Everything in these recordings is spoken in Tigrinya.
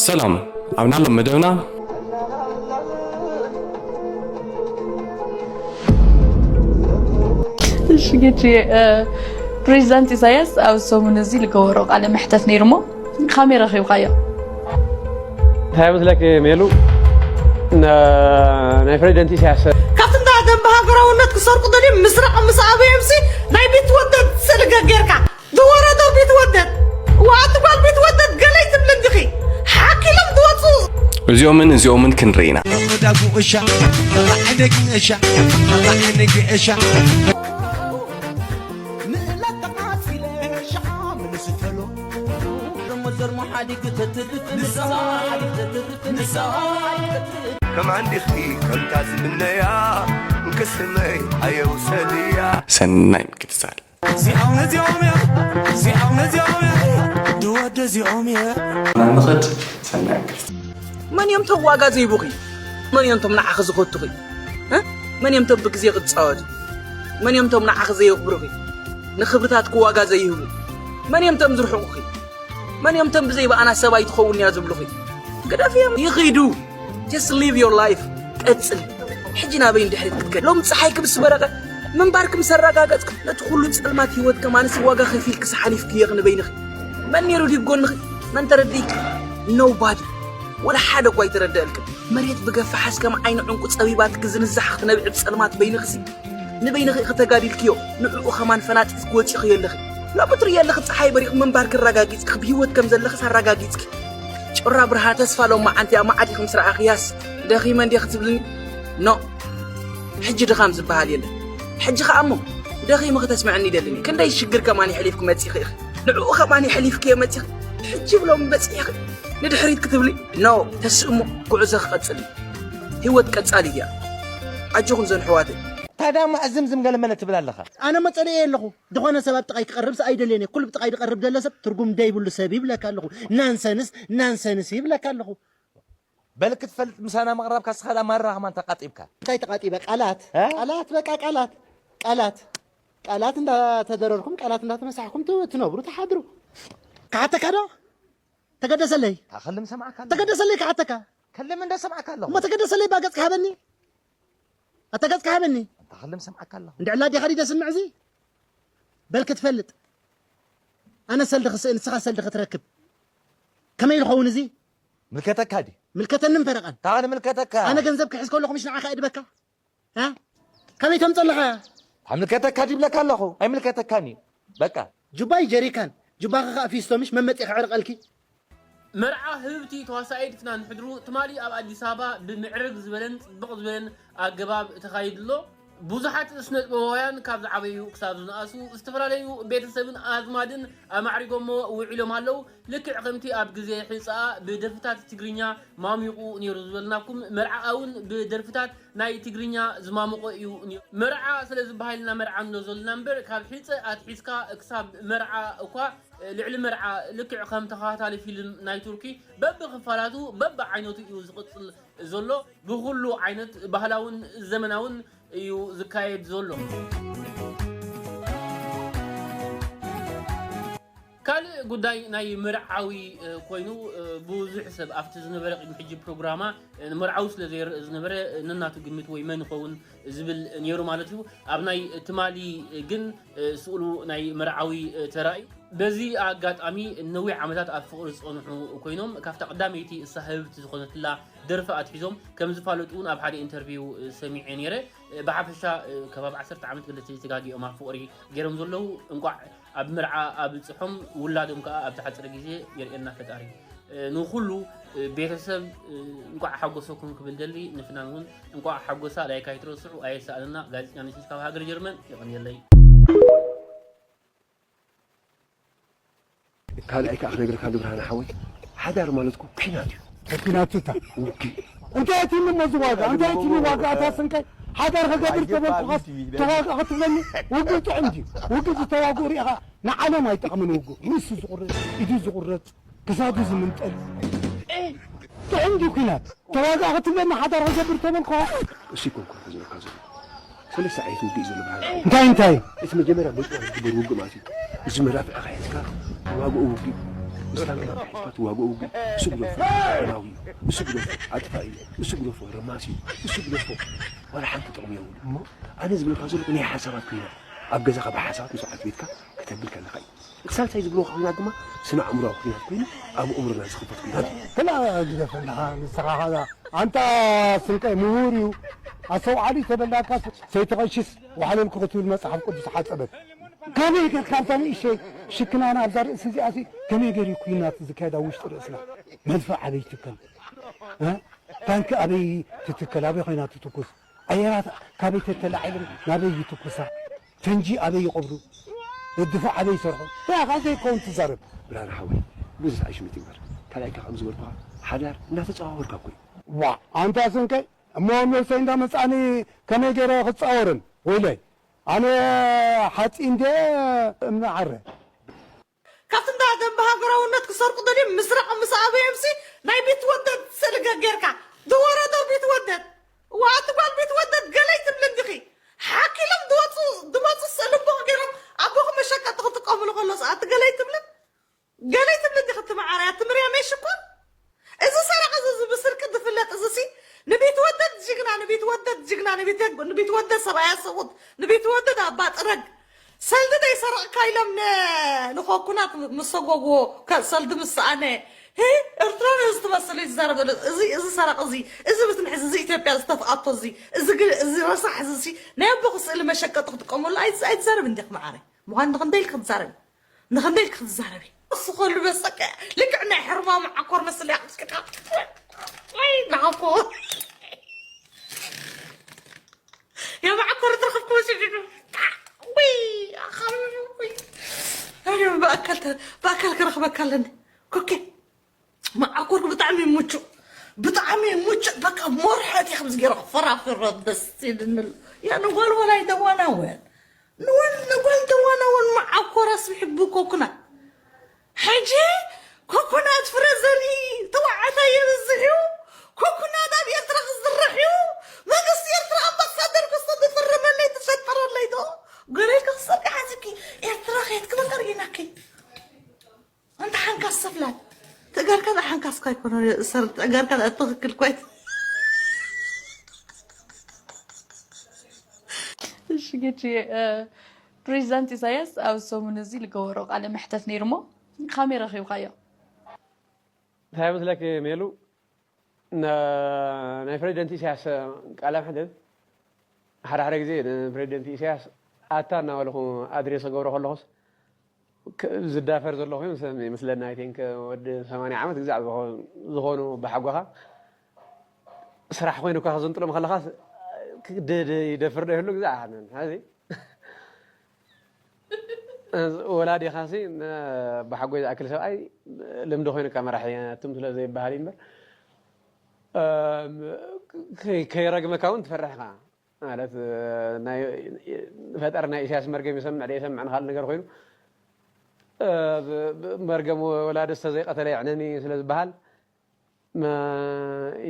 ሰላም፣ ኣብ ናሎም መደብና እሺ ጌቺ፣ ፕሬዚዳንት ኢሳያስ ኣብ ሰሙን እዚ ዝገበሮ ቃለ መሕተት ነይሩ እሞ ከመይ ረኺብካዮ? እንታይ ይመስለክ ሜሉ? ናይ ፕሬዚደንት ኢሳያስ ካብቲ እንዳ ደንበ ሃገራውነት ክሰርቁ ደልዮም ምስራቕ ምስ ኣበዮምሲ ናይ ቢትወደድ ስእሊ ገጌርካ ዝወረዶ ቢትወደድ ዋኣቲ ጓል ቢትወደድ ገለይ ትብል እንዲኺ ሓኪሎም ዝወፁ እዚኦምን እዚኦምን ክንርኢ ኢና። ከም ኣንዲኽቲ ከምታ ዝምነያ እንክስመይ ኣየውሰድያ ሰናይ ምክትታል እዚኦም ነዚኦም እዮም እዚኦም ነዚኦም እዮም ድወደ እዚኦም እዮም ንኽድ ሰናይ ምክትታል መን እዮም ቶም ዋጋ ዘይቡኺ? መን እዮም ቶም ንዓኺ ዝኸቱኺ? እ? መን እዮም ቶም ብግዜ ክጻወቱ? መን እዮም ቶም ንዓኺ ዘየኽብሩኺ? ንኽብርታትኪ ዋጋ ዘይህቡ? መን እዮም ቶም ዝርሕቑኺ? መን እዮም ቶም ብዘይ ብኣና ሰብ ኣይትኸውን እያ ዝብሉኺ? ግደፍዮም ይኺዱ። Just live your life። ቀጽል። ሕጂ ናበይ እንድሕሪት ክትከድ ሎም ፀሓይ ክምስ በረቐ ምንባር ክምስ ኣረጋገጽክ ነቲ ኩሉ ጸልማት ህይወት ከማንስ ዋጋ ከፊልክስ ሓሊፍክዮ ንበይንኺ መን ነይሩ ድዩ ጎንኺ መን ተረዲእኪ nobody ወላ ሓደ እኳ ኣይተረደአልክን መሬት ብገፋሓስ ከም ዓይኒ ዕንቁ ጸቢባት ክዝንዛሕ ክትነብዒ ብጸልማት በይንኽሲ ንበይንኺ ኢኺ ተጋዲልክዮ ንዕኡ ከማን ፈናጢት ክወፂ ኢኺ የለኺ ሎሚ ትርእየለኺ ፀሓይ በሪቕ ምንባር ክረጋጊፅኪ ብህይወት ከም ዘለኽስ ኣረጋጊፅኪ ጭራ ብርሃን ተስፋ ሎማዓንቲ ኣማዓዲኺ ምስ ረኣኽያስ ደኺመ እንዴ ክትብልኒ ኖ ሕጂ ድኻም ዝበሃል የለን ሕጂ ኸኣ እሞ ደኺመ ክተስምዐኒ ይደልን እዩ ክንደይ ሽግር ከማን የሕሊፍኪ መፂኺ ኢኺ ንዕኡ ከማን የሕሊፍክዮ መፂኺ ሕጂ ብሎም በፂሕኺ ንድሕሪት ክትብሊ ኖ ተስእሞ ጉዕዞ ክቐፅል እዩ ህይወት ቀፃሊት እያ ኣጆኹም ዘን ኣሕዋተይ ታዲያ ማዕዝምዝም ገለመለ ትብል ኣለኻ ኣነ መጸለየ ኣለኹ ዝኾነ ሰብ ኣብ ጥቓይ ክቐርብስ ኣይደልየን እየ ኩሉ ብጥቓይ ዝቐርብ ዘሎ ሰብ ትርጉም ደይብሉ ሰብ ይብለካ ኣለኹ ናንሰንስ ናንሰንስ ይብለካ ኣለኹ በል ክትፈልጥ ምሳና ምቕራብካ ስኻ ዳ ማራ ከማን ተቓጢብካ እንታይ ተቓጢበ ቃላት እ? ቃላት በቃ ቃላት ቃላት ቃላት እንዳተደረርኩም ቃላት እንዳተመሳሕኩም ት- ትነብሩ ትሓድሩ ክሓተካ ዶ ተገደሰለይ ታኸልም ሰማዕካ ኣለኹ ተገደሰለይ ክሓተካ ከልም እንደ ሰማዕካ ኣለኹ እሞ ተገደሰለይ ባገጽ ክሃበኒ ኣታ ገጽ ክሃበኒ ታኸልም ሰማዕካ ኣለኹ እንድዕላ ዲኻ ዲ ደስምዕ እዚ በል ክትፈልጥ ኣነ ሰልዲ ክስእ ንስኻ ሰልዲ ክትረክብ ከመይ ዝኸውን እዚ ምልከተካ ዲ ምልከተንን ፈረቓን ታኸል ምልከተካ ኣነ ገንዘብ ክሕዝ ከለኹ ምሽ ንዓኻ እድበካ እ? ከመይ ተምፀለኻ እያ? ኣምልከተካ ዲብለካ ኣለኹ ኣይምልከተካን እዩ በቃ ጁባይ ጀሪካን ጁባኻ ከዓ ፊስቶ ምሽ መመፂ ክዕርቀልኪ መርዓ ህብብቲ ተዋሳኢት ፍናን ሕድሩ ትማሊ ኣብ ኣዲስ ኣበባ ብምዕርግ ዝበለን ፅብቕ ዝበለን ኣገባብ ተኻይዱ ኣሎ። ብዙሓት ስነጥበባውያን ካብ ዝዓበዩ ክሳብ ዝነኣሱ ዝተፈላለዩ ቤተሰብን ኣዝማድን ኣማዕሪጎሞ ውዒሎም ኣለዉ። ልክዕ ከምቲ ኣብ ግዜ ሕፃኣ ብደርፍታት ትግርኛ ማሚቑ ነይሩ ዝበልናኩም መርዓኣ እውን ብደርፍታት ናይ ትግርኛ ዝማሙቖ እዩ ነይሩ። መርዓ ስለ ዝበሃልና መርዓ ንብሎ ዘለና እምበር ካብ ሕፀ ኣትሒዝካ ክሳብ መርዓ እኳ ልዕሊ መርዓ ልክዕ ከም ተኸታታሊ ፊልም ናይ ቱርኪ በብኽፋላቱ በብዓይነቱ እዩ ዝቕፅል ዘሎ። ብኹሉ ዓይነት ባህላውን ዘመናውን እዩ ዝካየድ ዘሎ። ካልእ ጉዳይ ናይ መርዓዊ ኮይኑ ብዙሕ ሰብ ኣብቲ ዝነበረ ቅድሚ ሕጂ ፕሮግራማ ንመርዓዊ ስለ ዘየርእ ዝነበረ ነናቱ ግምት ወይ መን ይኸውን ዝብል ነይሩ ማለት እዩ ኣብ ናይ ትማሊ ግን ስእሉ ናይ መርዓዊ ተራእዩ በዚ ኣጋጣሚ ነዊሕ ዓመታት ኣብ ፍቕሪ ዝጸንሑ ኮይኖም ካብታ ቀዳመይቲ እሳ ህብብቲ ዝኾነትላ ደርፊ ኣትሒዞም ከም ዝፋለጡ እውን ኣብ ሓደ ኢንተርቪው ሰሚዐ ነይረ። ብሓፈሻ ከባቢ ዓሰርተ ዓመት ገለ ተጋጊኦም ኣብ ፍቕሪ ገይሮም ዘለዉ እንቋዕ ኣብ መርዓ ኣብፅሖም ውላዶም ከዓ ኣብቲ ሓፂር ግዜ የርእየና ፈጣሪ። ንኩሉ ቤተሰብ እንቋዕ ሓጎሰኩም ክብል ደሊ ንፍናን እውን እንቋዕ ሓጎሳ ላይክ ኣይትረስዑ ኣየሳእነና ጋዜጠኛ ነሽንሽ ካብ ሃገር ጀርመን የቐንየለይ። ካልኣይ ከዓ ክነግረካ ንብርሃነ ሓወይ ሓዳር ማለት እኮ ኩናት እዩ ኩናት እታ ውግእ እንታይ እቲ እሞ ዝዋጋ እንታይ እቲ ዋጋ ኣታ ስንቀይ ሓዳር ከገብር ተበልኩኻስ ተዋጋ ክትብለኒ ውግእ ጥዑም ድዩ ውግእ ዝተዋግኡ ሪኢኻ ንዓለም ኣይጠቕምን ውግእ ንሱ ዝቁረፅ ኢዱ ዝቁረፅ ክሳዱ ዝምንጠል ጥዑም ድዩ ኩናት ተዋጋ ክትብለኒ ሓዳር ከገብር ተበልኩኻ እሱ ይኮንኩ ዝብለካ ዘሎ ሰለስተ ዓይነት ውግእ እዩ ዘሎ ብርሃን እንታይ እንታይ እቲ መጀመርያ ብጥዋር ዝግበር ውግእ ማለት እዩ እዚ መዳፍዕ ሒዝካ ዋግኡ ውግእ ሰላምና ምሕታት ዋግኡ ግን እሱ ግደፎ፣ ሰላማዊ እዩ። እሱ ግደፎ፣ ኣጥፋኢ እዩ። እሱ ግደፎ፣ ረማሲ እዩ። እሱ ግደፎ፣ ዋላ ሓንቲ ጥቕሚ የብሉ። እሞ ኣነ ዝብለካ ዘለኹ ናይ ሓሳባት ኩናት፣ ኣብ ገዛኻ ብሓሳባት ምስ በዓልቲ ቤትካ ከተብል ከለኻ እዩ። እቲ ሳልሳይ ዝብልዎ ኩናት ድማ ስነ ኣእምሮዊ ኩናት ኮይኑ ኣብ ኣእምሮና ዝኽፈት ኩናት እዩ። ክላ ግደፈና ንስኻ ኻዛ ኣንታ ስንቀ ምሁር እዩ። ኣስተውዓሊ ተበላካ ሰይተቐሽስ ዋሕለልኩ ክትብል መጽሓፍ ቅዱስ ሓጸበት። ከመይ ጌርካ ኣብዛ ንእሽተይ ሽክናና ኣብዛ ርእሲ እዚኣ ሲ ከመይ ገይሩ ኩናት ዝካየድ ኣብ ውሽጢ ርእስና? መድፍዕ ኣበይ ትከል? እ? ታንኪ ኣበይ ትትከል? ኣበይ ኮይና ትትኩስ? ኣየራት ካበይ ተተላዒለን ናበይ ይትኩሳ? ፈንጂ ኣበይ ይቐብሩ? ድፋዕ ኣበይ ይሰርሑ? ያኻ ዘይከውን ትዛረብ። ብርሃነ ሓወይ፣ ብዙሕ ኣይሽምት ይግበር። ካልኣይካ ከም ዝበልኩኻ ሓዳር እናተጸዋወርካ እኮ እዩ። ዋ፣ ኣንታ ስንቀይ፣ እሞ መልሰይ እንዳመጻኒ ከመይ ገይረ ክጻወርን? ወይለይ፣ ኣነ ሓጺ እንደ እምኒ ዓረ። ካብቲ እንዳ ደንበ ሃገራውነት ክሰርቁ ደልዮም ምስራቕ ምስ ኣበዮምሲ ናይ ቢትወደድ ስእሊ ገጌርካ ዝወረዶ ቢትወደድ። እዋ ኣቲ ጓል ቢትወደድ ገለይ ትብሊ እንዲኺ። ሓኪሎም ዝወፁ ዝመፁ ስእሊ እቦ ገይሮም ኣቦኹም መሸቀጢ ክጥቀምሉ ከሎስ ኣቲ ገለይ ትብሊ? ገለይ ትብሊ እንዲኺ እቲ መዓረይ ኣቲ ምርያመይ ሽኮር። እዚ ሰረቕ እዚ እዚ ብስርቂ ዝፍለጥ እዚሲ ንቢትወደድ ጅግና ንቢትወደድ ጅግና ንቢትወደድ ሰብኣያ ሰውት ንቢትወደድ ኣባ ጥረግ ሰልዲ ዘይሰረቕካ ኢሎም ን- ንኮኩናት ምስ ሰጎግዎ ከ- ሰልዲ ምስ ሰኣነ ህ ኤርትራ እዚ ትመስል እዩ ዝዛረብ ዘሎ እዚ እዚ ሰረቕ እዚ እዚ ብትንሕዚ እዚ ኢትዮጵያ ዝተፍኣቶ እዚ እዚ ግ- እዚ ረሳሕ እዚ ሲ ናይ ኣቦኹ ስእሊ መሸቀጢ ክጥቀመሉ ኣይት- ኣይትዛረብ እንዲኽ መዓረይ ምዃን ንኽንደይ ኢልክ ክትዛረብ ንኽንደይ ኢልክ ክትዛረብ እሱ ከሉ በሰቀ ልክዕ ናይ ሕርማ መዓኮር መስል ያቕስቅካ ወይ ናፎ የማዕኮር ተረኸብኩ መሲሉ ወይ ኣኻል ወይ ኣረ ብኣካል ተ- ብኣካል ክረኽበካ ኣለኒ ኮኬ መዓኮር ብጣዕሚ ይሙቹ ብጣዕሚ ይሙቹ በቃ ሞርሐት እየ ከምዚ ገይረ ክፈራፍሮ ደስ ይልንል ያ ንጓል ወላይ ደዋናወ ንወን ንጓል ደዋናወን መዓኮር ኣስቢሑ ብኮኩና ሕጂ ኮኩናት ፍረ ዘርኢ ተባዕታይ የብዝሕ እዩ። ኮኩናት ኣብ ኤርትራ ክዝራሕ እዩ። መንግስቲ ኤርትራ ኣምባሳደር ክስቶ ዝፍርመለይ ትፈጠረለይ ዶ? ገለይ ክኽሰር ሓዚኪ ኤርትራ ከየትኪ በቃ ርኢናኪ። ኣንታ ሓንካስ ሰፍላት ተጋርካ ሓንካስ ካይኮነ ሰር ተጋርካ ትኽክል ኮይት እሺ ጌችዬ፣ ፕሬዚዳንት ኢሳያስ ኣብዚ ሰሙን እዚ ዝገበሮ ቃለ መሕተት ነይሩ እሞ ከመይ ረኺብካዮ? እንታይ ይመስለኪ ሜሉ፣ ናይ ፕሬዚደንት ኢሳያስ ቃለ መሕተት ሓደ ሓደ ግዜ ንፕሬዚደንት ኢሳያስ ኣታ እናበልኹ ኣድሬስ ክገብሮ ከለኹስ ዝዳፈር ዘለኹ ይመስለኒ። ኣይ ቲንክ ወዲ ሰማንያ ዓመት ግዛዕ ዝኾኑ ብሓጎኻ ስራሕ ኮይኑ እኳ ክዝንጥሎም ከለኻ ይደፍር ዶ ይህሉ ግዛዕ ሓዘን ሓዚ ወላዲኻሲ ብሓጎይ ዝኣክል ሰብኣይ ልምዲ ኮይኑካ መራሒ ኣቱም ስለ ዘይበሃል እዩ እምበር ከይረግመካ እውን ትፈርሕኻ ማለት ፈጣሪ ናይ ኢሳያስ መርገም ይሰምዕ ደ ይሰምዕ ንካል ነገር ኮይኑ መርገም ወላዲ ዝተዘይቀተለ ይዕነኒ ስለ ዝበሃል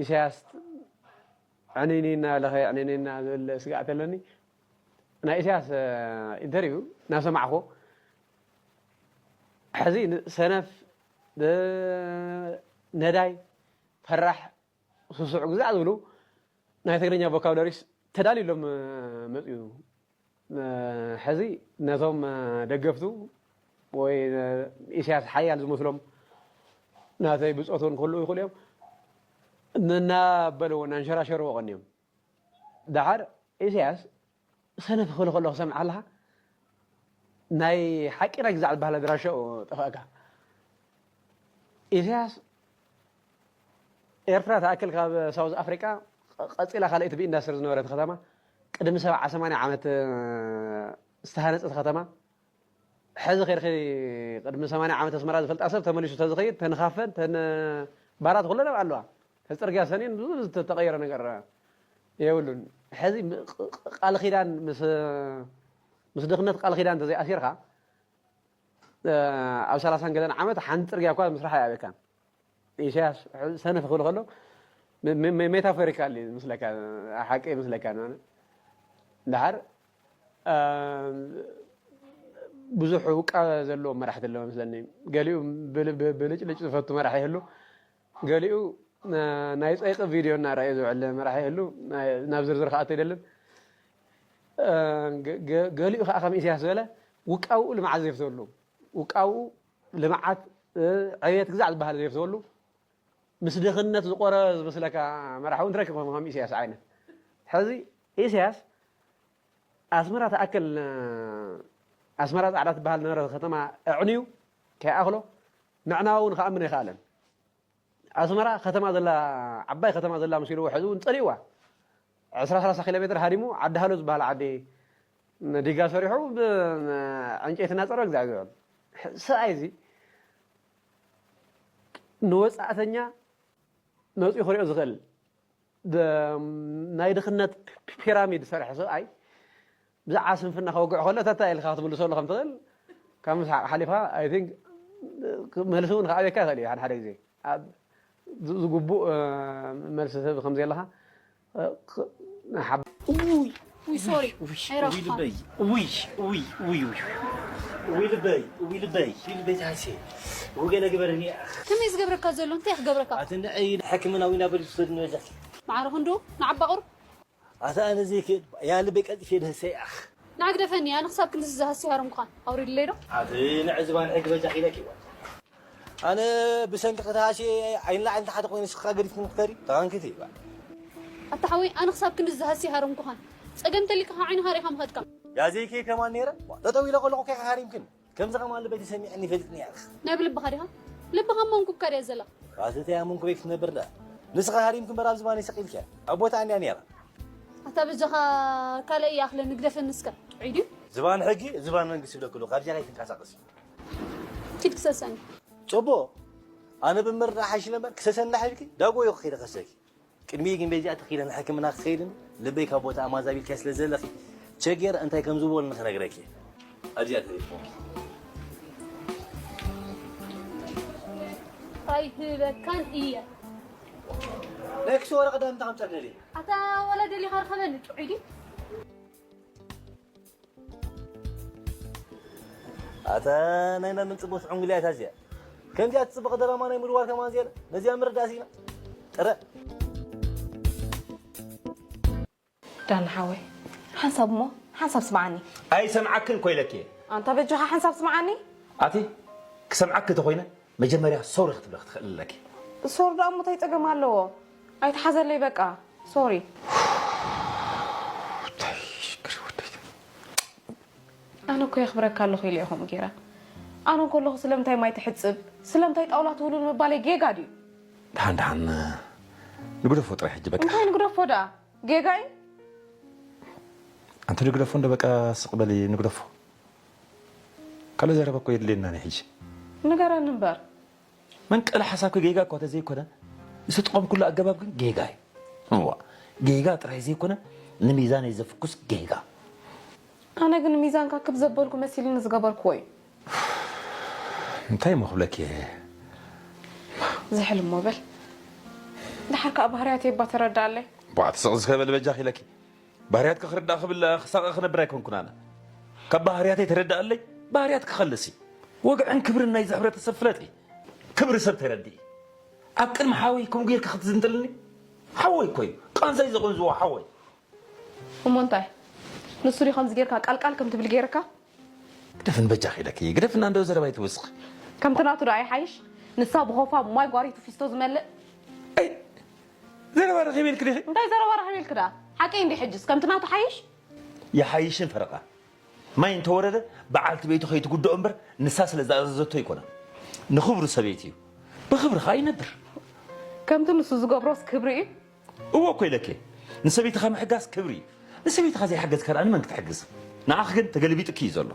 ኢሳያስ ዕንይንይ እናበለ ከየዕንየኒ ዝብል ስግኣት ኣለኒ። ናይ ኢሳያስ ኢንተርቪው እናሰማዕኹ ሕዚ ሰነፍ፣ ነዳይ፣ ፈራሕ፣ ስሱዕ ግዛዕ ዝብሉ ናይ ትግርኛ ቮካብለሪስ ተዳልዩሎም መፅኡ። ሕዚ ነቶም ደገፍቱ ወይ ኢሳያስ ሓያል ዝመስሎም ናተይ ብፆት እውን ክህልው ይኽእሉ እዮም እናበልዎ እናንሸራሸርዎ ቀንዮም። ደሓር ኢሳያስ ሰነፍ ክብል ከሎ ክሰምዕ ኣለኻ ናይ ሓቂ ናይ ግዛዕ ዝበሃል ኣድራሻኡ ጠፋእካ። ኢሳያስ ኤርትራ ትኣክል ካብ ሳውዝ ኣፍሪቃ ቀፂላ ካልኣይቲ ብኢንዳስትሪ ዝነበረት ከተማ ቅድሚ ሰብዓ ሰማንያ ዓመት ዝተሃነፀት ከተማ ሕዚ ከይርኺ ቅድሚ ሰማንያ ዓመት ኣስመራ ዝፈልጣ ሰብ ተመሊሱ ተዝኸይድ ተንኻፈን ተን ባራት ኩለን ኣለዋ ተፅርግያ ሰኒን ብዙ ዝተቀየረ ነገር የብሉን ሕዚ ቃል ኪዳን ምስ ድኽነት ቃል ኪዳን ተዘይኣሲርካ ኣብ ሰላሳን ገለን ዓመት ሓንቲ ፅርግያ እኳ ምስራሕ ኣይኣበካን ኢሳያስ ሰነፍ ክብል ከሎ ሜታፎሪካል ምስለካ ሓቂ ምስለካ ድሓር ብዙሕ ውቃበ ዘለዎ መራሕቲ ኣለዎ መስለኒ። ገሊኡ ብል- ብ- ብልጭልጭ ዝፈቱ መራሒ ይህሉ፣ ገሊኡ ና- ናይ ጸይቂ ቪድዮ እናረኣየ ዝውዕል መራሒ ይህሉ። ናይ- ናብ ዝርዝር ክኣቱ ኣይደልን። እ፣ ገ- ገ- ገሊኡ ከዓ ከም ኢሳያስ ዝበለ ውቃብኡ ልምዓት ዘየፍተወሉ፣ ውቃብኡ ልምዓት፣ እ፣ ዕብየት ግዛዕ ዝበሃል ዘየፍተወሉ፣ ምስ ድኽነት ዝቆረ ዝመስለካ መራሒ እውን ትረክብ ከም ኢሳያስ ዓይነት። ሕዚ ኢሳያስ ኣስመራ ትኣክል፣ ኣስመራ ጻዕዳ ትበሃል ነበረ ከተማ ኣዕንዩ ከይኣኽሎ ምዕናው እውን ክኣምን ኣይከኣለን። ኣስመራ ከተማ ዘላ፣ ዓባይ ከተማ ዘላ መሲልዎ ሕዚ እውን ጸሊእዋ። ዕስራ ሰላሳ ኪሎ ሜትር ሃዲሙ ዓዲ ሃሎ ዝበሃል ዓዲ ዲጋ ሰሪሑ ብዕንጨይቲ እናጸረበ ግዛዕ ዝውዕል ሰብኣይ እዚ ንወጻእተኛ መጺኡ ክሪኦ ዝኽእል ብ- ናይ ድኽነት ፒራሚድ ዝሰርሐ ሰብኣይ ብዛዕባ ስንፍና ከወግዕ ከሎ ተታ ኢልካ ክትምልሰሉ ከም ትኽእል ካብ ምስሓቕ ሓሊፍካ፣ I think፣ መልሲ እውን ክኣብየካ ይኽእል እዩ። ሓደ ሓደ ግዜ ኣብ ዝ- ዝግቡእ፣ እ፣ መልሲ ትህብ ከም ዘለኻ፣ እ፣ ክ- ንሓብ- ውይ ሶሪ ውይ ልበይ ውይ ውይ ውይ ውይ ውይ ልበይ ውይ ልበይ ውይ ልበይ ታሴ ውገለ ግበረኒ ከመይ ዝገብረካ ዘሎ እንታይ ክገብረካ ኣትንዐይ ሕክምናዊ ናብ ሪስቶድ ንበዛ ማዕረ ክንዱ ንዓባ ቁር ኣታ ኣነ ዘይክእል ያ ልበይ ቀልጥፌ ደህሰይ ኣኽ ንዓግደፈኒ ኣነ ክሳብ ክንዲ ዝዛሃሲ ሃረምኳን ኣውሪድለይ ዶ ኣቲ ንዕዝባን ሕጊ በጃ ኺለኪ ኣነ ብሰንኪ ከተሃሲ ኣይንላዕሊ ንታሕቲ ኮይኑ ስኻ ገዲፍኩም ክትከዲ ተኻንክቲ ኣታ ሓወይ ኣነ ክሳብ ክንዲ ዝዛሃሲ ሃረምኳን ጸገም ተሊካ ዓይንኻ ሪኻ ምኸድካ ያ ዘይከ ከማን ነይረ ጠጠው ኢለ ከለኹ ከይካ ሃሪምክን ከምዚ ከማን ልበይ ተሰሚዕኒ ይፈልጥኒ ያለኽ ናይ ብልብኻ ዲኻ ልብኻ እሞ እንኩብካ ድያ ዘላ ኣተተያ መንኩበይ ክትነብር ዳ ንስኻ ሃሪምክን በራብ ዝባነይ ሰቂልክያ ኣብ ቦታ ኣንያ ነይራ ኣታ በጃኻ ካልእ ይኣኽለ ንግደፈ ንስከ ጥዑይ ድዩ ዝባን ሕጊ ዝባን መንግስቲ ይብለክሉ ካብዚኣ ከይትንቀሳቀስ ኪድ ክሰሰኒ ጽቡቕ ኣነ ብምርዳእ ሓይሽ ነበር ክሰሰኒ ዳሒልኪ ዳጎ ይኹ ከይደ ከሰኪ ቅድሚ ግን በዚኣ ተኺለ ንሕክምና ክኸይድን ልበይ ካብ ቦታ ኣማዛቢልካ ስለ ዘለኺ ቸጌር እንታይ ከም ዝበሉ ንኽነግረኪ ኣብዚኣ ተሪፎ ኣይህበካን እየ ነክሲ ወረቐ ዳምታ ከምፀር ደልየ ኣታ ወላ ደሊኻ ርኸበኒ ጥዑይ ድዩ ኣታ ናይ መምን ጽቡት ዕንጉልያ እታ እዚኣ ከምዚኣ ትጽብቕ ደራማ ናይ ምድዋር ከማን ዜለ ነዚኣ ምርዳእ ሲና ጥረ ዳና ሓወይ ሓንሳብ እሞ ሓንሳብ ስምዓኒ ኣይሰምዓክን ኮይለኪ ኣንታ በጃኻ ሓንሳብ ስምዓኒ ኣቲ ክሰምዓክ እንተኮይነ መጀመርያ ሶሪ ክትብለ ክትኽእል ኣለኪ ሶሪ ደኣ እሞ እንታይ ጸገም ኣለዎ ኣይትሓዘለይ በቃ ሶሪ እንታይ ሽግር ወደይ ኣነ እኮ የኽብረካ ኣለኹ ኢለ ኢኹም ገይረ ኣነ እንከለኹ ስለምንታይ ማይ ትሕፅብ ስለምንታይ ጣውላ ትውልል ምባለይ ጌጋ ድዩ ደሓን ደሓን ንግደፎ ጥራይ ሕጂ በቃ እንታይ ንግደፎ ደኣ ጌጋ እዩ ኣንቲ ንግደፎ እንደ በቃ ስቕ በሊ ንግደፎ ካልእ ዘረባ እኮ የድልየና ናይ ሕጂ ንገረኒ እምበር መንቀሊ ሓሳብኪ ጌጋ እኳ ተዘይኮነ ዝተጠቐምኩሉ ኣገባብ ግን ጌጋ እዩ እዋ ጌጋ ጥራይ ዘይኮነ ንሚዛነይ ዘፍኩስ ጌጋ ኣነ ግን ሚዛንካ ክብ ዘበልኩ መሲልኒ ዝገበርክዎ እዩ እንታይ እሞ ክብለኪ እየ ዝሕል እሞ በል ድሓር ከዓ ባህርያተይ እባ ተረዳኣለይ ቧዕ ትስቕ ዝከበል በጃኺ ኢለኪ ባህርያትኪ ክርዳእ ክብል ክሳቐ ክነብር ኣይኮንኩን ኣነ ካብ ባህርያተይ ተረዳኣለይ ባህርያትኪ ከልሲ ወግዕን ክብርን ናይዚ ሕብረተሰብ ፍለጢ ክብሪ ሰብ ተረድኢ ኣብ ቅድሚ ሓወይ ከምኡ ጌርኪ ክትዝንጥልኒ ሓወይ እኮ እዩ ቃንዛይ ዘቐንዝዎ ሓወይ እሞ እንታይ ንሱ ድዩ ከምዚ ጌርካ ቃልቃል ከም ትብል ጌርካ ግደፍን በጃኺ ኢለኪ ግደፍና እንደው ዘረባ ይትወስኺ ከምቲ ናቱ ዶ ኣይሓይሽ ንሳ ብኾፋ ማይ ጓሪቱ ፊስቶ ዝመልእ ኣይ ዘረባ ረኺበ ኢልኪ ዲኺ እንታይ ዘረባ ረኺበ ኢልኪ ደኣ ሓቀይ እንዲ ሕጅስ ከምቲ ናቱ ሓይሽ ይሓይሽን ፈረቓ ማይ እንተወረደ በዓልቲ ቤቱ ከይትጉድኦ እምበር ንሳ ስለ ዝኣዘዘቶ ኣይኮነን ንኽብሩ ሰበይቲ እዩ ብኽብሪ ኸዓ ይነብር ከምቲ ንሱ ዝገብሮስ ክብሪ እዩ እወ እኮ ኢለኪ ንሰበይትኻ ምሕጋዝ ክብሪ እዩ ንሰበይትኻ ዘይሓገዝካ ደኣ ንመን ክትሕግዝ ንዓኺ ግን ተገልቢጥኪ እዩ ዘሎ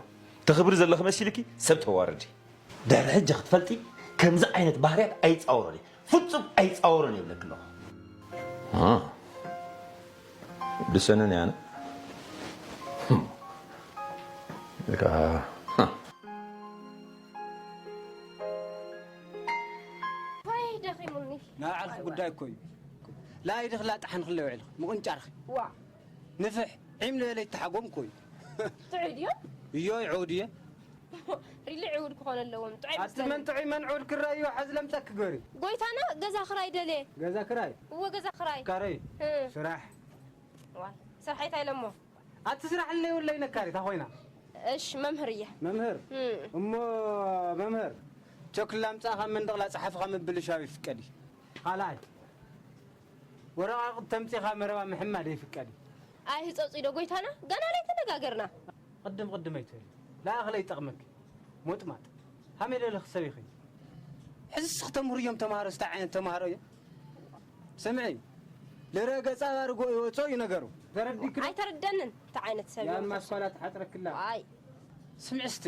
ተኽብሪ ዘለኺ መሲልኪ ሰብ ተዋርዲ ድሕሪ ሕጂ ክትፈልጢ ከምዚ ዓይነት ባህርያት ኣይፃወሮን እዩ ፍፁም ኣይፃወሮን ይብለኪ ኣለኹ ድሰነን ያነ ናይ ዓርኺ ጉዳይ እኮ እዩ። ላይድኽ ላጣሕን ክለ ውዕልኽ ምቕንጫርኺ። ዋ ንፍሕ ዒም ልበለ ይተሓጎም እኮ እዩ። ጥዑይ ድዮ? እዮ ይዕው ድየ? ሪሊ ዕውድ ክኾነ ኣለዎም። ጥዑይ ኣቲ መን ጥዑይ መን ዕውድ ክረእዩ ሓዚ ለምፀ ክገሪ ጎይታና ገዛ ክራይ ደልየ። ገዛ ክራይ እዎ ገዛ ክራይ። ካረይ ስራሕ ስራሕ እንታይ ኢለሞ? ኣቲ ስራሕ ለይብለይ ነካሪት ኣኾይና። እሽ መምህር እየ። መምህር እሞ መምህር ቸክላ ምፃእኻ መንደቕላ ፀሓፍኻ ምብልሻው ይፍቀድ እዩ። ካልኣይ ወረቓቕት ተምፂኻ መረባ ምሕማድ ይፍቀድ እዩ። ኣይ ህፀፂ ዶ ጎይታና ገና ላይ ተነጋገርና። ቅድም ቅድም ኣይትበሊ። ለኣኽለይ ይጠቕመኪ። ሞጥማጥ። ሃመይ ለለኽ ሰብ ኢኺ። ሕዝስ ክተምህሩ እዮም ተማሃሮ፣ ስታይ ዓይነት ተማሃሮ እዮም? ስምዒ። ልረ ገጻ ባርጎ ይወጾ እዩ ነገሩ። ተረዲክ ኣይተረደንን። እንታይ ዓይነት ሰብ ያን እዮም? ማስኳላ ተሓጽረክላ። ኣይ ስምዒ እስቲ።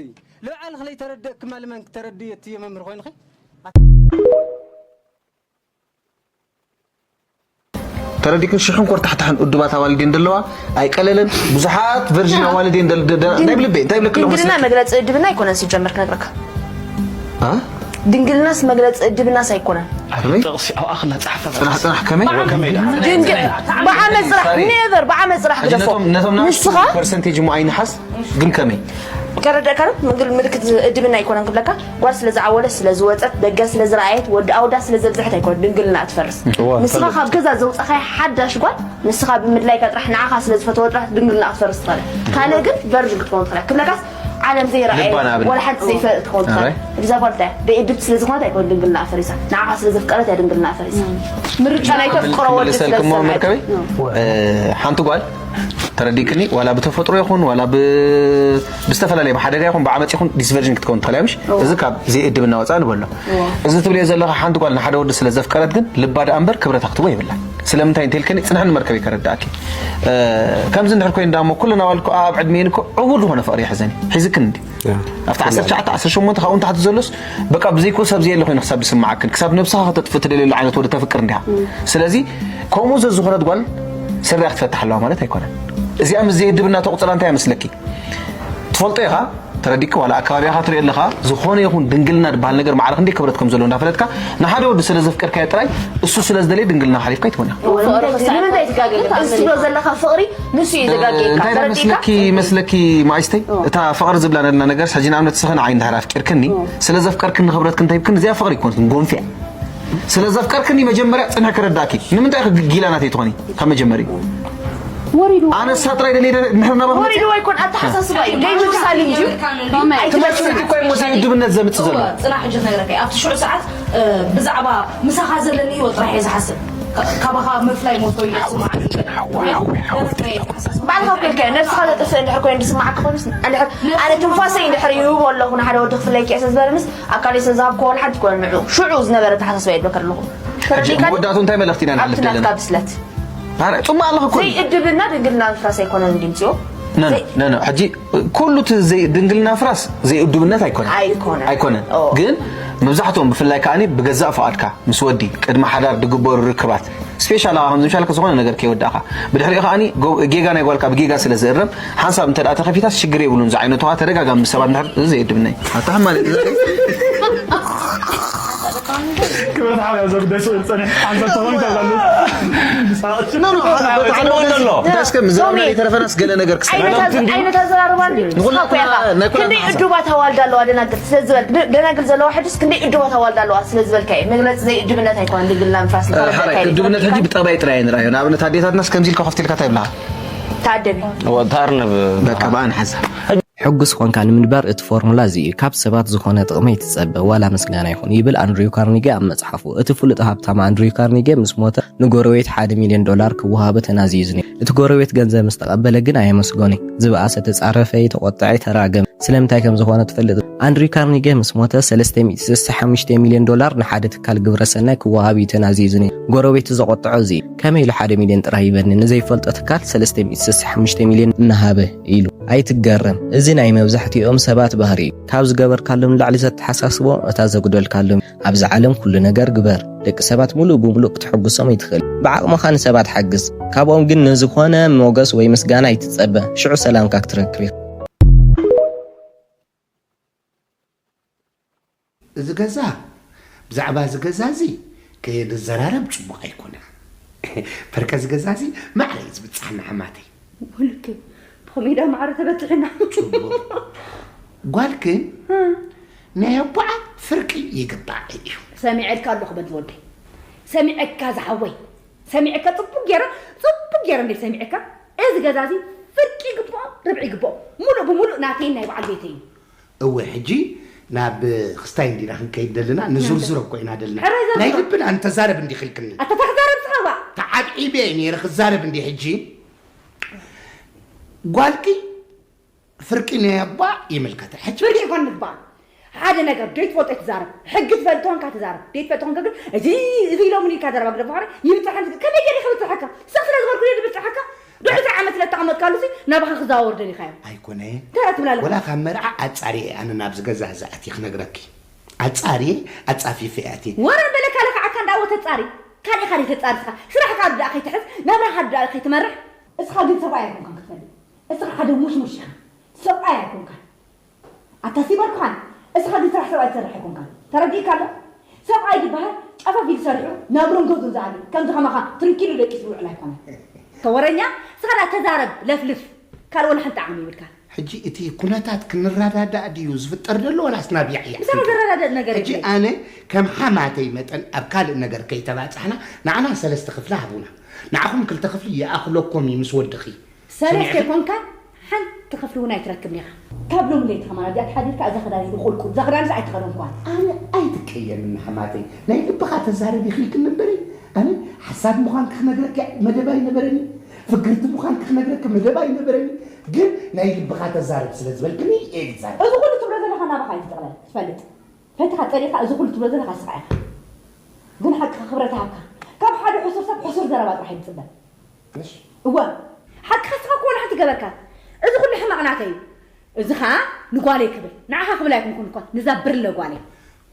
ልብዓል ክለይ ተረደእክማ ልመን ክተረድእ እቲ መምህር ኮይንኺ? ተረዲክን ሽሕን ኮርታሕታሕን እዱባት ኣዋልድ እየን ዘለዋ። ኣይቀለለን። ብዙሓት ቨርዥን ኣዋልድ እየን ደል- ደ- ደ- እንታይ ብልበይ እንታይ ብለክ ኣለኹ ድንግልና መስለኪ? መግለፂ እድብና ኣይኮነን። ሲጀመር ክነግረካ አ? ድንግልናስ መግለፂ እድብናስ ኣይኮነን። ከመይ? ጥቕሲ ኣብ ኣኽላ ጸሓፈ ጽናሕ ጽናሕ ከመይ? ድንግል ብዓመት ስራሕ ኔቨር ብዓመት ስራሕ ግደፎ ነቶም ነቶም ንስኻ ፐርሰንቴጅ እሞ ኣይንሓስ ግን ከመይ? ከረደእካ ምግል ምልክት እድብና ኣይኮነን ክብለካ ጓል ስለ ዝዓወለት ስለ ዝወፀት ደገ ስለ ዝረኣየት ወዲ ኣውዳ ስለ ዘብዝሐት ኣይኮነ ድንግልና ትፈርስ። ንስኻ ካብ ገዛ ዘውፃኻያ ሓዳሽ ጓል ንስኻ ብምድላይካ ጥራሕ ንዓኻ ስለ ዝፈተወ ጥራሕ ድንግልና ክትፈርስ ትኽእል። ካልእ ግን ቨርጅን ክትከውን ትኽእል ክብለካስ ዓለም ዘይረኣየት ልባ ንኣብነት። ወላ ሓንቲ ዘይፈልጥ ትኸውን ትኽእል። ኣራይ። እዛ ጓል እንታይ ደይ እድብ ስለ ዝኾነት ኣይኮነ ድንግልና ፈሪሳ ንዓኻ ስለ ዘፍቀረት እያ ድንግልና ፈሪሳ። ምርጫ ናይቶ ፍቅሮ ወዲ ስለ ክመልሰልክሞ ዝሰምዐት መርከበይ እ፣ ሓንቲ ጓል ተረዲክኒ ዋላ ብተፈጥሮ ይኹን ዋላ ብ- ብዝተፈላለየ ብሓደጋ ይኹን ብዓመፅ ይኹን ዲስቨርዥን ክትከውን ትኽእል እያ ምሽ እዚ ካብ ዘይእድብ እናወፃ ንበሎ እዚ ትብልዮ ዘለኻ ሓንቲ ጓል ንሓደ ወዲ ስለ ዘፍቀረት ግን ልባ ደኣ እምበር ክብረታ ክትቦ የብላ ስለምንታይ እንተልከኒ ፅንሕኒ መርከበይ ከረዳእኪ እ፣ ከምዚ እንድሕር ኮይኑ ዳሞ ኩሉ ናዋልኩ ኣብ ዕድሜን እኮ ዕውር ዝኾነ ፍቅሪ ይሕዘኒ ሒዝክን እንዲ ኣብቲ ዓሰርተ ትሽዓተ ዓሰርተ ሸሞንተ ካብኡ ንታሕቲ ዘሎስ በቃ ብዘይኮ ሰብ ዘየለ ኮይኑ ክሳብ ዝስምዓክን ክሳብ ነብስኻ ከተጥፍእ ትደልየሉ ዓይነት ወዲ ተፍቅር እንዲኻ ስለዚ ከምኡ ዘዝኾነት ጓል ስርያ ክትፈትሕ ኣለዋ ማለት ኣይኮነን እዚኣ ምስ ዘየድብና ተቁፅላ እንታይ መስለኪ ትፈልጦ ኢኻ ተረዲካ ዋላ ኣካባቢኻ ትሪኦ ኣለኻ ዝኾነ ይኹን ድንግልና ዝበሃል ነገር ማዕረ ክንደይ ክብረት ከም ዘለዎ እንዳፈለጥካ ንሓደ ወዲ ስለ ዘፍቀርካዮ ጥራይ እሱ ስለ ዝደለየ ድንግልና ሓሊፍካ ይትኮን ኢኻ ንምንታይ ትጋገ እሱ ዶ ዘለካ ፍቅሪ ንሱ እዩ ዘጋገካ እንታይ ተረዲካ መስለኪ መስለኪ ማይስተይ እታ ፍቅሪ ዝብላ ነልና ነገር ሕጂ ንኣብነት ስኸ ንዓይ እንድሕር ኣፍቂርክኒ ስለ ዘፍቀርክኒ ክብረትክ እንታይ ይብክን እዚኣ ፍቅሪ ይኮንክን ጎንፊያ ስለ ዘፍቀርክኒ መጀመርያ ፅንሕ ክረዳእኪ ንምንታይ ኢኺ ጊላ ናተይ ትኾኒ ካብ መጀመሪ ወሪዱ ኣነ እሳ ጥራይ ደልየ ምሕር ናባ ወሪዱ ኣይኮን ኣተሓሳስባ እዩ ደይ ምሳል እንጂ ትመስልቲ እኮ እሞ ዘይድብነት ዘምፅእ ዘሎ ፅናሕ ሕጂ ክነግረካ ኣብቲ ሽዑ ሰዓት ብዛዕባ ምሳኻ ዘለኒ ህይወት ጥራሕ እየ ዝሓስብ ካባኻ ምፍላይ ሞቶ እዩ ዝስማዕ ባዕልኻ ኮንካ ነብስኻ ዘጥፍእ እንድሕር ኮይኑ ዝስማዓካ ኮይኑስ እንድሕር ኣነ ትንፋሰይ እንድሕር ይህቦ ኣለኹ ንሓደ ወዲ ክፍለይ ክእሰ ዝበለንስ ኣካል ስለ ዝሃብኮ ወላ ሓንቲ ኮነ ንዑ ሽዑ ዝነበረ ተሓሳስባ የድበካ ኣለኹ ተረዲካ መወዳእቱ እንታይ መልእኽቲ ኢና ኣብቲ ንሓልፍ ዘለና ናትካ ብስለት ኧረ፣ ጽቡቕ ኣለኹ እኮ። ዘይእድብና ድንግልና ምፍራስ ኣይኮነን ድምፅዮ ነ ነ ነ ሕጂ ኩሉ እቲ ዘይ- ድንግልና ፍራስ ዘይእዱብነት ኣይኮነን ኣይኮነን። ኣይኮነን ኦ። ግን መብዛሕትኦም ብፍላይ ከዓኒ ብገዛእ ፍቓድካ ምስ ወዲ ቅድሚ ሓዳር ድግበሩ ርክባት ስፔሻል ኣኻ ከምዚ ምሻልካ ዝኾነ ነገር ከይወዳእኻ ብድሕሪኡ ከዓኒ ጎ- ጌጋ ናይ ጓልካ ብጌጋ ስለ ዝእረም ሓንሳብ እንተ ደኣ ተኸፊታስ ሽግር የብሉን ዝዓይነቱ ኸዓ ተደጋጋሚ ምስ ሰባት እንድሕር እዚ ዘይእድብና እዩ ኣታ ሕማል ክብረት ሓውያ ዘሎ ጉዳይ ስእል ጸኒሕ ሓንሳብ ተኾይኑ ተብላሉ እንታይ እስከ ምዘራብና ዘይተረፈናስ ገለ ነገር ክስዕብ ዓይነት ኣዘራርባ ንስኻ እኮ ኢኻ ክንደይ እዱባት ኣዋልድ ኣለዋ ደናግል ስለ ዝበልክ ደናግል ዘለዋ ሕድስ ክንደይ እዱባት ኣዋልድ ኣለዋ ስለ ዝበልካ እዩ መግለፂ ዘይእድብነት ኣይኮነን ድንግልና ምፍራስ ሓራይ እድብነት ሕጂ ብጠባይ ጥራይ ንርኣዮ ንኣብነት ኣዴታትናስ ከምዚ ኢልካ ከፍቲ ኢልካ እንታይ ይብልኻ ተኣደቢ ወታርነብ በቃ ብኣን ሓዛ ሕጉስ ኾንካ ንምንባር እቲ ፎርሙላ እዚ እዩ። ካብ ሰባት ዝኾነ ጥቕሚ ኣይትጸበ፣ ዋላ ምስጋና ይኹን፣ ይብል ኣንድሪው ካርኒጌ ኣብ መጽሓፉ። እቲ ፍሉጥ ሃብታም ኣንድሪው ካርኒጌ ምስ ሞተ፣ ንጎረቤት ሓደ ሚልዮን ዶላር ክወሃቦ ተናዝዩ ነይሩ። እቲ ጎረቤት ገንዘብ ምስ ተቐበለ ግን ኣየመስገኖን። ዝበኣሰ፣ ተጻረፈ፣ ተቖጥዐ፣ ተራገመ። ስለምንታይ ከም ዝኾነ ትፈልጥ? ኣንድሪው ካርኒጌ ምስ ሞተ፣ ሰለስተ ሚእቲ ስሳ ሓሙሽተ ሚልዮን ዶላር ንሓደ ትካል ግብረ ሰናይ ክወሃብ እዩ ተናዝዩ ነይሩ። ጎረቤቱ ዘቖጥዖ እዚ እዩ። ከመይ ኢሉ ሓደ ሚልዮን ጥራይ ይበኒ? ንዘይፈልጦ ትካል ሰለስተ ሚእቲ ስሳ ሓሙሽተ ሚልዮን እናሃበ? ኢሉ። ኣይትገረም፣ እዚ ናይ መብዛሕትኦም ሰባት ባህሪ እዩ። ካብ ዝገበርካሎም ንላዕሊ ዘተሓሳስቦም እታ ዘጉደልካሎም። ኣብዛ ዓለም ኩሉ ነገር ግበር። ደቂ ሰባት ሙሉእ ብሙሉእ ክትሕጉሶም ኣይትኽእል። ብዓቕምኻ ንሰባት ሓግዝ። ካብኦም ግን ንዝኾነ ሞገስ ወይ ምስጋና ኣይትጸበ። ሽዑ ሰላምካ ክትረክብ ኢኻ። እዚ ገዛ ብዛዕባ እዚ ገዛ እዚ ከየንዘራረብ ፅቡቕ ኣይኮነን። በርከ እዚ ገዛ እዚ ማዕረ እዩ ዝብፅሓና ሓማተይ። ውልክ ብኸመይ ዳ ማዕረ ተበፅሕና? ፅቡቕ። ጓልክን ናይ ኣቦኣ ፍርቂ ይግባእ እዩ። ሰሚዐካ ኣለኹ በል ዝወደይ፣ ሰሚዐካ ዝሓወይ፣ ሰሚዐካ ጽቡቅ ገይረ፣ ጽቡቅ ገይረ እንደ ሰሚዐካ። እዚ ገዛ እዚ ፍርቂ ይግባኦ፣ ርብዒ ይግባኦ፣ ሙሉእ ብሙሉእ ናተይን ናይ በዓል ቤተይን። እወ፣ ሕጂ ናብ ክስታይ እንዲና ክንከይድ ደለና፣ ንዝርዝር እኮ ኢና ደለና። ሕራይ ዘርዝሮ። ናይ ልብና እንተዛረብ እንዲኺ ኢልክኒ። ኣታ ተዛረብ ስኻ ዋ። ተዓብዒበ እየ ነይረ ክዛረብ እንዲ ሕጂ። ጓልኪ ፍርቂ ናይ ኣባ ይምልከታ። ሕጂ ፍርቂ ይኮን ምግባር። ሓደ ነገር ደይትፈልጦ ትዛረብ። ሕጊ ትፈልጥ ተኾንካ ትዛረብ። ደይትፈልጥ ተኾንካ ግን እዚ፣ እዚ ኢሎምኒ ኢልካ ዘረባ ግደፍ። በኻሪ ይብፅሐን ከመይ ገይረ ከብፅሐካ? ስቕ ስለ ዝበልኩ ድየ ዝብፅሐካ? ድሕሪ ዓመት ስለ እተቐመጥካሉ ሲ ናባኻ ክዘዋወር ደሊኻዮ? ኣይኮነ። እንታይ ትብላ ኣለኻ? ወላ ካብ መርዓ ኣጻርየ ኣነ ናብዚ ገዛ እዚ ኣትየ ክነግረኪ። ኣጻርየ ኣጻፊፈ ኣትየ። ወረ በለካ ለካዓካ እንዳወተ ጻሪ። ካልእ ካልእ ተጻሪ ስኻ። ስራሕካ ኣብ ዳኣ ከይትሕዝ፣ ናብራኻ ኣብ ዳኣ ከይትመርሕ። እስኻ ግን ሰብኣይ ኣይኮንካን ክትፈልጥ። እስኻ ሓደ ሙሽሙሽ ኢኻ። ሰብኣይ ኣይኮንካን። ኣታ ሲበርካን። እስኻ ግን ስራሕ ሰብኣይ ትሰርሕ ኣይኮንካን። ተረዲእካ ኣሎ? ሰብኣይ ዝበሃል ጨፈፍ ኢሉ ሰሪሑ ናብሩን ገዙን ዝኣሊ። ከምዚ ከማኻ ትርንኪሉ ደቂሱ ዝውዕል ኣይኮነን። ተወረኛ፣ እስኻ ደኣ ተዛረብ፣ ለፍልፍ። ካልእ ወላ ሓንቲ ዓቕሚ ይብልካን። ሕጂ እቲ ኩነታት ክንረዳዳእ ድዩ ዝፍጠር ዘሎ ወላስ ናብ ያዕያዕ? ምሳኻ ክንከይድ? ዝረዳዳእ ነገር ሕጂ የብለይን። ኣነ ከም ሓማተይ መጠን ኣብ ካልእ ነገር ከይተባጻሕና ንዓና ሰለስተ ክፍሊ ሃቡና። ንዓኹም ክልተ ክፍሊ ይኣኽለኩም እዩ ምስ ወድኺ። ሰለስተ ሰሚዕኺ? ኮንካ ሓንቲ ክፍሊ እውን ኣይትረክብን ኢኻ። ካብ ሎሚ ለይቲ ከማን ኣብዚኣ ተሓዲርካ እዛ ክዳን ኢሉ ቁልቁል። እዛ ክዳንስ ኣይትኸደንኳን። ኣነ ኣይትቀየምኒ ሓማተይ። ናይ ልብኻ ተዛረብ ኢኺ ኢልክኒ እምበሪ ኣነ ሓሳድ ምዃንኪ ክነግረኪ መደብ ኣይነበረኒ። ፍግርቲ ምዃንኪ ክነግረኪ መደብ ኣይነበረኒ። ግን ናይ ልብኻ ተዛረብ ስለ ዝበልክኒ እየ ዝዛረብ። እዚ ኩሉ ትብሎ ዘለኻ ናባኻ እዩ ዝጥቕለል። ትፈልጥ። ፈቲኻ ጸሊእካ እዚ ኩሉ ትብሎ ዘለኻ ንስኻ ኢኻ። ግን ሓቅኻ ክብረት ይሃብካ። ካብ ሓደ ሕሱር ሰብ ሕሱር ዘረባ ጥራሕ እዩ ዝጽበ። እሺ። እወ። ሓቅኻ ንስኻ እኮ ወላ ሓንቲ ገበርካ። እዚ ኩሉ ሕማቕ ናተይ እዩ። እዚ ኸኣ ንጓለይ ክብል። ንዓኻ ክብል ኣይኮንኩን እኮ። ንዛ ብርለ ጓለይ።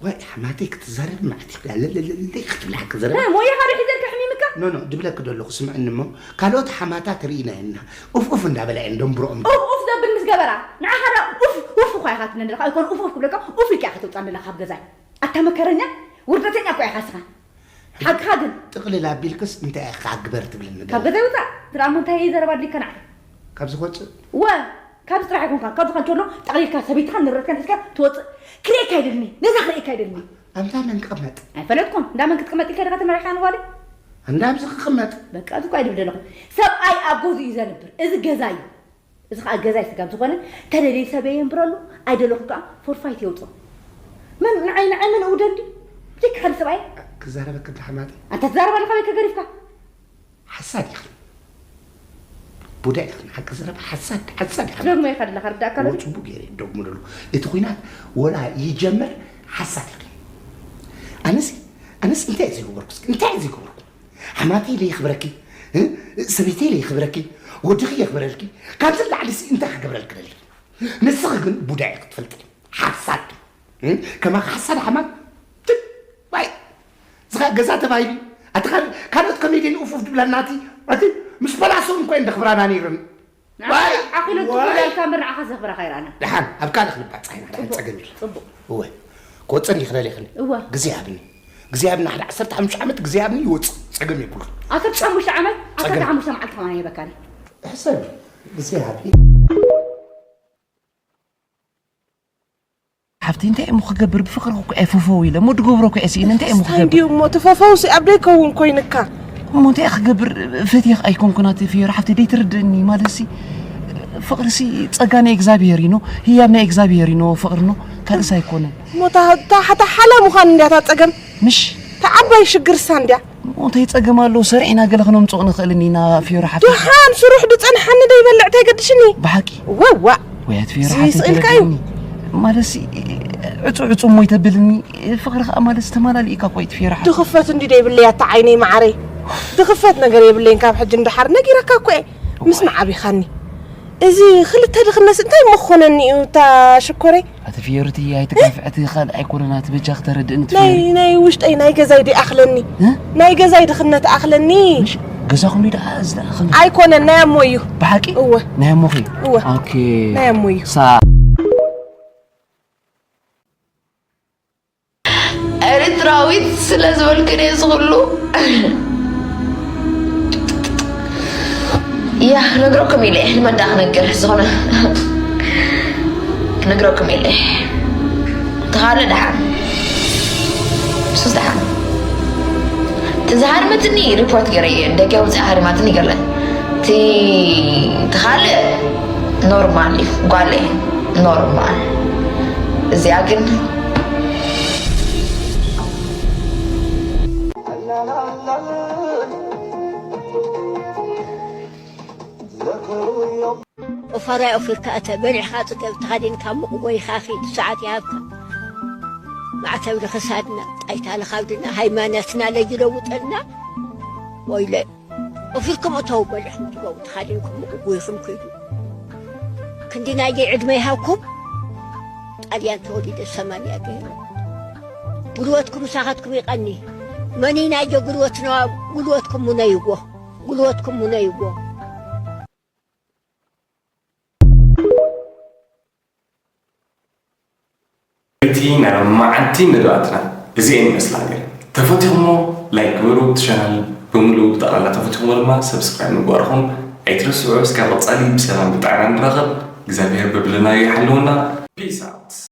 ዋይ፣ ሓማተይ ክትዛረብ መዓት ኢኻ። ለለለለይ ክትብላ ክዛረብ። እ፣ ሞያኻ ዶ ሒዘልካ ሕሚምካ? ኖ፣ ኖ፣ ድብለኪ ዶ ኣለኹ፣ ስምዕኒ እሞ። ካልኦት ሓማታት ርኢናየን ኢና። ኡፍ ኡፍ እንዳበላ እየን ደንብሮኦም። ኡፍ ኡፍ ዘብል ምስ ገበራ። ንዓኻ ዳ ኡፍ ኡፍ እኳ ኢኻ ትብለኒ ዘለኻ። ኣይኮነ ኡፍ ኡፍ ክብለካ፣ ኡፍ ኢልካ ኢኻ ተውፅኣኒ ዘለኻ ካብ ገዛይ። ኣታ መከረኛ፣ ውርደተኛ እኮ ኢኻ እስኻ። ሓቅኻ ግን። ጥቕልል ኣቢልክስ እንታይ ኢኻ ግበር ትብለኒ ካብ ዘለኻ? ገዛይ ውፃእ። ትርኣ እሞ እንታይ ዘረባ ኣድልየካ ንዓይ? ካብዚ ክወፅእ? ወ፣ ካብዚ ጥራሕ ኣይኮንካ። ካብዚ ከንቶ ኣሎ ጠቕሊልካ ሰበይትኻን ንብረትካን ሒዝካ ትወፅእ። ክርእየካ ኣይደልኒ። ነዛ ክርእየካ ኣይደልኒ። ኣንታ መን ክቕመጥ? ኣይፈለጥኩን። እንዳ መን ክትቅመጥ ኢልካ ዲኻ ተመሪሕካ ንጓለይ? እንዳ ኣብዚ ክቕመጥ? በቃ፣ እዚ እኮ ኣይድብል ዘለኹ። ሰብኣይ ኣብ ገዝኡ እዩ ዘንብር። እዚ ገዛ እዩ። እዚ ኸዓ ገዛይ ስጋብ ዝኾነ፣ ተደልየ ሰበይ የንብረሉ፣ ኣይደለኹ ከኣ ፎርፋይት የውፅኦ። መን ንዓይ፣ ንዓይ መን እውደል ድዩ? ብጀካ ሓደ ሰብኣይ? ክዛረበካ እንዳ ሓማተይ። ኣንታ ትዛረብ ኣለኻ ወይ ከገሪፍካ? ሓሳድ ኢኽን። ቡዳ ኢኽን። ሓቂ ዘረባ ሓሳድ፣ ሓሳድ ኢኽን። ደግሞ ኢኻ ኣለኻ፣ ርዳእካ ዶ? ወ-፣ ጽቡቅ ገይረ ይደግመሉ። እቲ ኹናት ወላ ይጀምር ሓሳድ ኢኽን። ኣነስ፣ ኣነስ እንታይ ዘይገበርኩ እስኪ? እንታይ ዘይገበርኩ? ሓማተይ ለየኽብረኪ፣ እ? ሰበይተይ ለየኽብረኪ፣ ወድኺ የኽብረልኪ። ካብዚ ንላዕሊ ሲ እንታይ ክገብረልኪ ደሊ? ንስኺ ግን ቡዳ ኢኺ ክትፈልጢ። ሓሳድ። እ? ከማኺ ሓሳድ ሓማት። ትት፣ ዋይ። እዚ ኸኣ ገዛ ተባሂሉ። ኣቲ ካል-፣ ካልኦት ኮሜድየን ኡፍ ኡፍ ድብለና እቲ፣ እቲ ምስ ፖላሶን እኮ እየን ደኽብራና ነይረን። ንዓኻ ዋይ፣ ዓኺለቱ ዋይ። ክብለልካ እምበር ንዓኻ ዘኽብረኻ ኣይረኣናን። ደሓን፣ ኣብ ካልእ ክንባጻሕ ኢና፣ ደሓን ጽቡቕ፣ ጸገም የለን። ጽቡቕ። እወ፣ ክወጽእ እንዲ ክደልየ ክኒ። እወ። ግዜ ሃብኒ። ግዜ ሃብኒ፣ ሓደ ዓሰርተ ሓሙሽተ ዓመት ግዜ ሃብኒ፣ ይወጽእ። ጸገም የብሉን። ዓሰርተ ሓሙሽተ ዓመት፣ ጸገም። ዓሰርተ ሓሙሽተ መዓልቲ ከማን ኣይህበካን እየ። ሕሰብ፣ ግዜ ሃብኒ። ሓፍተይ፣ እንታይ እሞ ክገብር? ብፍቕሪ እኮ እየ ፈፈው ኢለ እሞ ድገብሮ እኮ እየ ስኢነ። እንታይ እሞ ክስታይ ክገብር? እንድዩ እሞ፣ እቲ ፈፈው ሲ ኣብ ደይከውን ኮይንካ። እሞ እንታይ ክገብር? ፈትየኽ ኣይኮንኩን ኣቲ ፍዮሪ ሓፍተይ፣ ደይትርድእኒ ማለት ሲ፣ ፍቕሪ ሲ ጸጋ ናይ እግዚኣብሄር እዩ ኖ፣ ህያብ ናይ እግዚኣብሄር እዩ ኖ፣ ፍቕሪ ኖ፣ ካልእስ ኣይኮነን። እሞ እታ፣ እታ፣ እታ ሓላ ምዃን እንድያ እታ ጸገም። ምሽ? እታ ዓባይ ሽግርሳ እንድያ። ሞተይ ጸገም ኣሎ፣ ሰሪዕና ገለ ክነምጽኦ ንኽእልን ኢና፣ ፍዮሪ ሓፍተይ። ደሓን ስሩሕ ድጸንሓኒ ደይበልዕ ተይገድሽኒ። ብሓቂ? ወዋ። ወይ ኣቲ ፍዮሪ እዚ ሓፍተይ ስእልካ እዩ። ተረድእኒ። ማለትሲ፣ ዕጹ ዕጹ እሞ ይተብልኒ፣ ፍቕሪ ኸኣ ማለት ዝተማላሊእካ እኮ እዩ፣ ፍዮሪ ሓፍተይ። ድኽፈት እንዲ ደይብለይ ኣታ ዓይነይ መዓረይ። ድኽፈት ነገር የብለይን ካብ ሕጂ ንደሓር፣ ነጊረካ እኮ እየ። ምስማዕ ኣቢኻኒ። እዚ ክልተ ድኽነትስ እንታይ እሞ ክኾነኒ እዩ፣ እታ ሽኮረይ? ኣቲ ፍዮሪ እቲ ኣይትጋፍዒ፣ እቲ ካልእ ኣይኮነን፣ ኣቲ በጃኺ ተረድእኒ፣ እቲ ናይ፣ ፍዮሪ። ናይ ውሽጠይ ናይ ገዛይ ድኣኽለኒ። እ? ናይ ገዛይ ድኽነት ኣኽለኒ። ምሽ ገዛኹም ድዩ ደኣ እዚ ደኣ ኸም-? ኣይኮነን፣ ናይ ኣሞ እዩ። ብሓቂ? እወ። ናይ ኣሞኺ? እወ። ኦኬ። ናይ ኣሞ እዩ። ሳ- ኤርትራዊት ስለ ዝበልክን እየ ዝኽሉ። ያ፣ ክነግረኩም ኢለ እየ። ንመን ደኣ ክነግር? ዝኾነ ክነግረኩም የለ። ተኻለ ደሓን፣ ሱስ ደሓን። ተዝሃርመትኒ ሪፖርት ገረየ፣ ደገ ውፅእ ሃርማትኒ ገለ። እቲ ተኻለ ኖርማል እዩ፣ ጓለ ኖርማል። እዚኣ ግን ኦፋራይ ኦፊርካ እተ በሊዕኻ ጽገብ ተኸዲንካ ሙቕ ጎይኻ ኺድ ሰዓት ይሃብካ። ማዕተብ ንኽሳድና ጣይታ ንኻብድና ሃይማኖትና ለይለውጠልና። ወይለ ኦፊርኩም እተው በሊዕኹም ትገቡ ተኻዲንኩም ሙቕ ጎይኹም ኪዱ። ክንዲ ናየይ ዕድመ ይሃብኩም። ጣልያን ተወሊደ ሰማንያ ገይሩ። ጉልበትኩም ምሳኻትኩም ይቐኒ። መን ናየ ጉልበትና ጉልበትኩም ሙነይዎ። ጉልበትኩም ሙነይዎ። እቲ ናይ ሎማዓንቲ መደባትና እዚኤን ይመስላ ነይረን። ተፈቲኹሞ ላይክ ግበሩ፣ እቲ ቻናል ብምሉኡ ብጠቕላላ ተፈቲኹሞ ድማ ሰብስክራይብ ምግባርኹም ኣይትረስዑ። እስካብ ቀፃሊ ብሰላም ብጥዕና ንራኸብ። እግዚኣብሔር በብለናዮ ይሓልወና። ፒስ ኣውት።